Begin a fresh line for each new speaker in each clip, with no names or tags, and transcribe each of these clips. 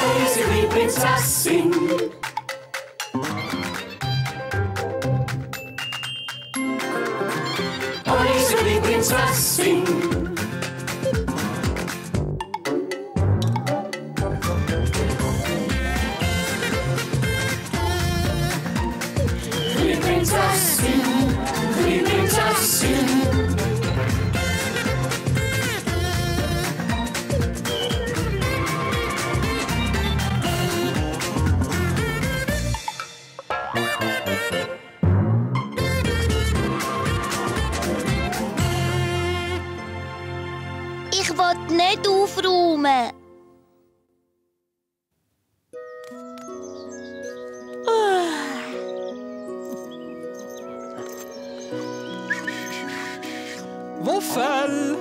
Unsere Prinzessin. Unsere Prinzessin. Die Prinzessin, die Prinzessin.
Ich will nicht aufräumen.
Wuffel!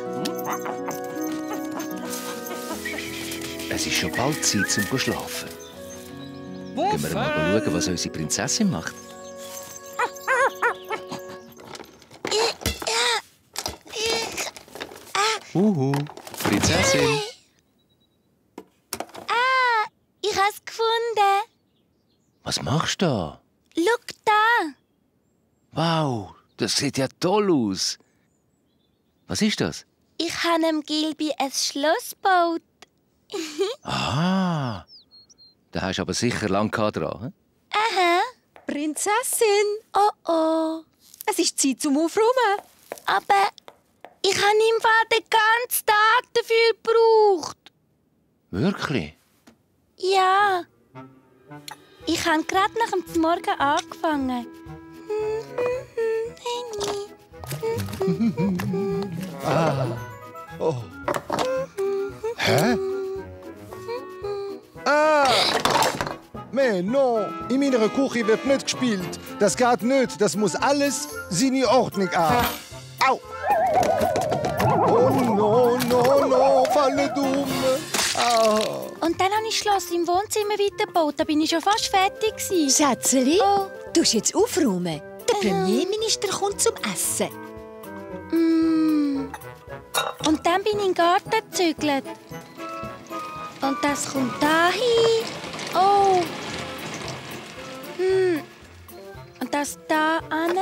Es ist schon bald Zeit zum Schlafen. Gehen wir
Wuffel!
mal schauen, was unsere Prinzessin macht. Prinzessin!
Ich habe es gefunden.
Was machst du da?
Schau da.
Wow, das sieht ja toll aus. Was ist das?
Ich habe dem Gilby ein Schloss gebaut.
Ah, da hast du aber sicher lang dran. Hm?
Aha.
Prinzessin,
Oh oh.
es ist Zeit zum Aufräumen.
Aber ich habe im Fall den ganzen Tag dafür gebraucht.
Wirklich?
Ja. Ich habe gerade nach dem Morgen angefangen.
Hä? Mais non, in meiner Küche wird nicht gespielt. Das geht nicht. Das muss alles seine Ordnung haben. Au! Oh no, no, no, falle dumm. Ah.
Und dann habe ich das Schloss im Wohnzimmer weitergebaut. Da bin ich schon fast fertig gewesen.
Schätzeli,
Oh.
du musst jetzt aufräumen. Der Premierminister kommt zum Essen.
Und dann bin ich in den Garten gezügelt. Und das kommt dahin. Oh. Und das da an.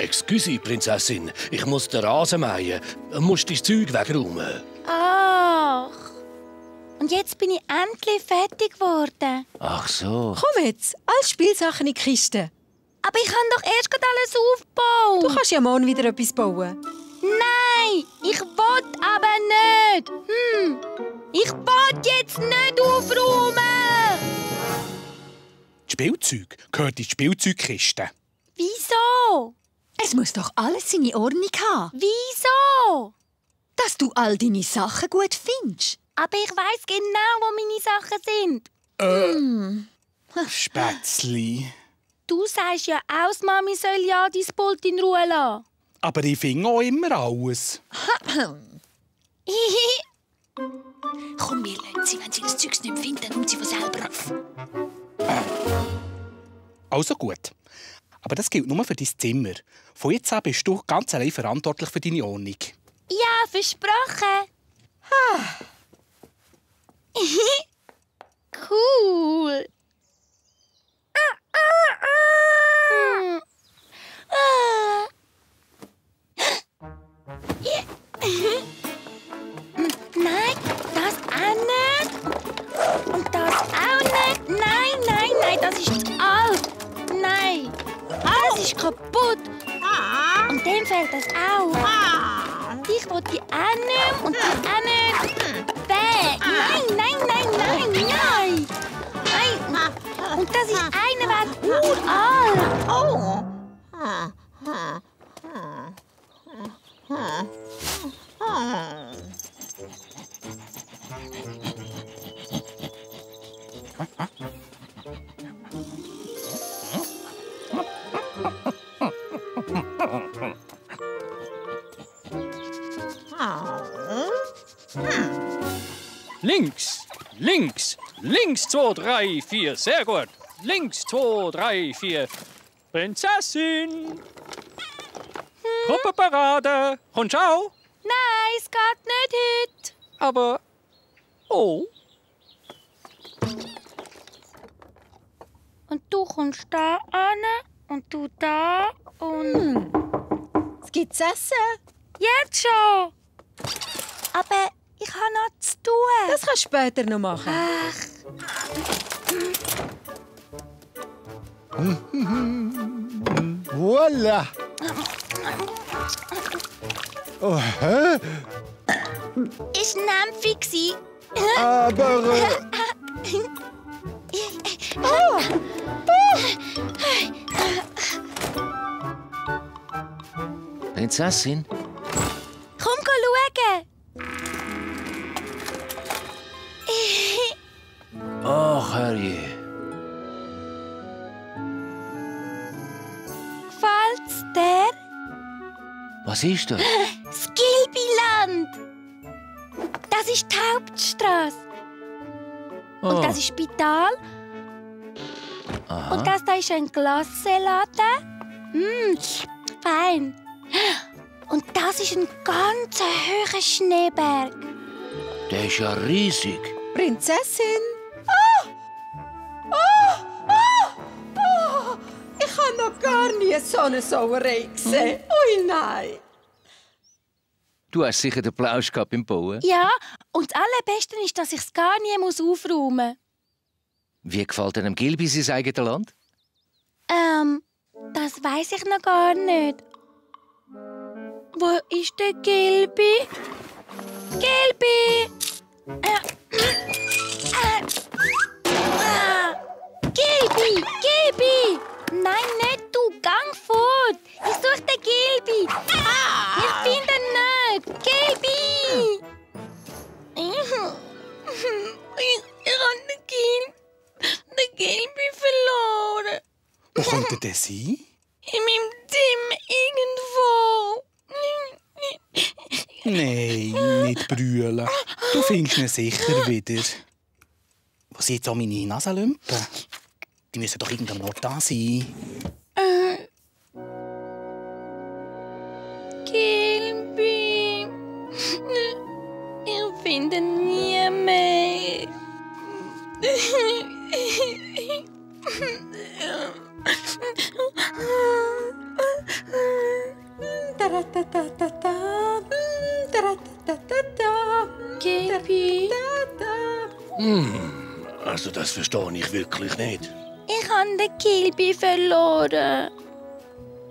Excuse, Prinzessin, ich muss den Rasen mähen. Musst dein Zeug wegräumen.
Ach. Und jetzt bin ich endlich fertig geworden.
Ach so.
Komm jetzt, alle Spielsachen in die Kiste.
Aber ich habe doch erst gerade alles aufgebaut.
Du kannst ja morgen wieder etwas bauen.
Nein, ich will aber nicht. Ich will jetzt nicht aufräumen.
Das Spielzeug gehört in die Spielzeugkiste.
Wieso?
Es muss doch alles seine Ordnung haben,
Wieso?
dass du all deine Sachen gut findest.
Aber ich weiß genau, wo meine Sachen sind.
Spätzli.
Du sagst ja auch, die Mami soll ja dein Pult in Ruhe lassen.
Aber ich finde auch immer alles.
Komm, wir lassen sie, wenn sie das Zeug nicht mehr finden, dann nimmt sie von selber auf.
Also gut. Aber das gilt nur für dein Zimmer. Von jetzt an bist du ganz allein verantwortlich für deine Ordnung.
Ja, versprochen. Cool. Nein, das auch nicht. Und das auch nicht. Nein, nein, nein, das ist zu alt. Nein, das ist kaputt. Und dem fehlt das auch. Ich will die auch nicht und die auch nicht. Weg. Nein, nein, nein, nein, nein. Nein. Und das ist einer weg uralt. Oh.
Links, links, links 2, 3, 4. Sehr gut. Links 2, 3, 4. Prinzessin. Truppenparade. Und schau.
Nein, es geht nicht heute.
Aber Oh.
Und du kommst da an und du da und...
Was gibt's zu essen?
Jetzt schon! Aber ich habe noch zu tun.
Das kannst du später noch machen.
Voilà. Oh, hä?
Ist Nämpfi.
Aber...
Prinzessin?
Komm, schauen.
Ach, herrje.
Gefällt's dir?
Was ist das?
Das Gilbiland. Das ist die Hauptstrasse. Und das ist das Spital.
Aha.
Und das da ist ein Glasseladen. Fein. Und das ist ein ganz hoher Schneeberg.
Der ist ja riesig.
Prinzessin? Ich habe noch gar nie so eine Sauerei gesehen. Ui, nein.
Du hast sicher den Plausch gehabt beim Bauen.
Ja, und das Allerbeste ist, dass ich es gar nie aufräumen muss.
Wie gefällt einem Gilbi sein eigenes Land?
Das weiss ich noch gar nicht. Wo ist der Gilbi? Gilbi! Gilbi! Gilbi! Nein, nicht du! Gang fort! Ich suche den Gilbi! Ich finde ihn nicht! Gilbi! Ich habe den Gilbi verloren.
Wo könnte der sein?
In meinem Zimmer irgendwo.
Nein, nicht brüllen. Du findest ihn sicher wieder. Wo sind jetzt auch meine Nasenlümpen? Die müssen doch irgendwo noch da sein.
Gilbi. Ich finde ihn nie mehr. Gilbi.
Also das verstehe ich wirklich nicht.
Ich habe den Gilbi verloren.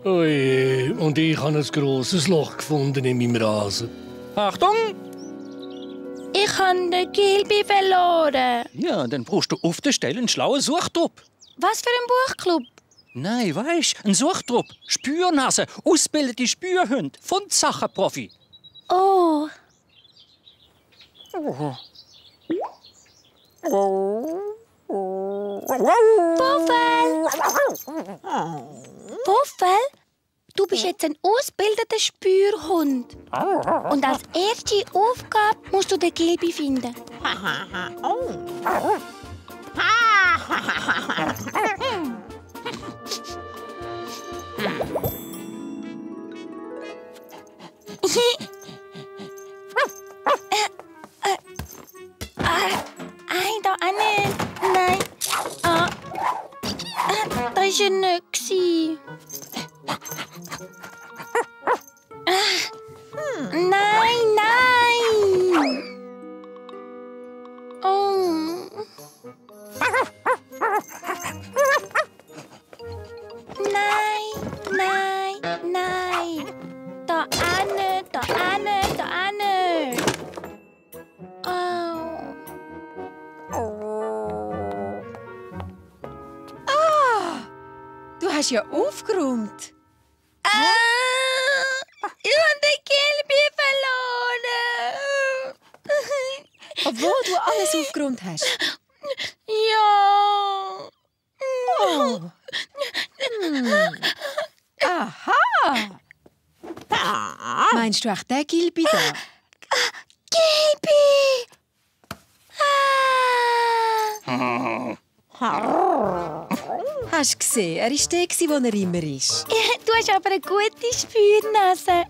Oje, und ich habe ein grosses Loch gefunden in meinem Rasen.
Achtung!
Ich habe den Gilbi verloren.
Ja, dann brauchst du auf der Stelle einen schlauen Suchtrupp.
Was für ein Buchclub?
Nein, weisst, ein Suchtrupp. Spürnase, ausgebildete Spürhunde, Fundsachenprofi.
Oh. Wuffel! Wuffel, du bist jetzt ein ausgebildeter Spürhund. Und als erste Aufgabe musst du den Gilbi finden. Nein, da auch nicht. Nein. Das war ja nicht. Nein, nein. Oh. Nein, nein, nein. Da auch nicht, da auch nicht, da auch nicht.
Du hast ja aufgeräumt.
Ich habe den Gilbi verloren.
Obwohl du alles aufgeräumt hast.
Ja.
Oh. Aha! Meinst du echt den Gilbi da?
Gilbi!
Hast du gesehen? Er war der, wo er immer ist.
Du hast aber eine gute Spürnase.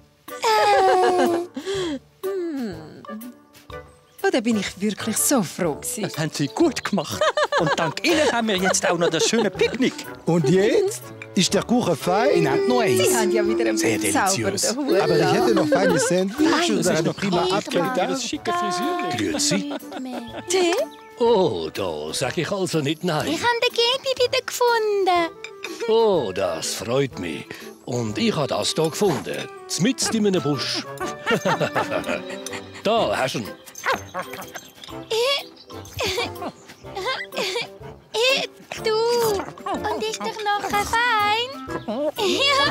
da bin ich wirklich so froh gewesen.
Das haben Sie gut gemacht. Und dank Ihnen haben wir jetzt auch noch das schöne Picknick.
Und jetzt? Ist der Kuchen
Ich
fein?
nehme noch eins.
Sie haben ja wieder einen
Sehr
bezaubernden
deliziös.
Hut.
Aber ich hätte noch feine Sandwich
Das
oder
ist
eine
noch
prima
Ich
Apfeltarte.
Das schicke Frisürchen.
Grüezi.
Tee?
Oh, da sag ich also nicht nein.
Ich habe den Gaby wieder gefunden.
Oh, das freut mich. Und ich habe das hier gefunden. Mitten in einem Busch. Da hast du ihn.
Du, und ist doch noch fein? Ja.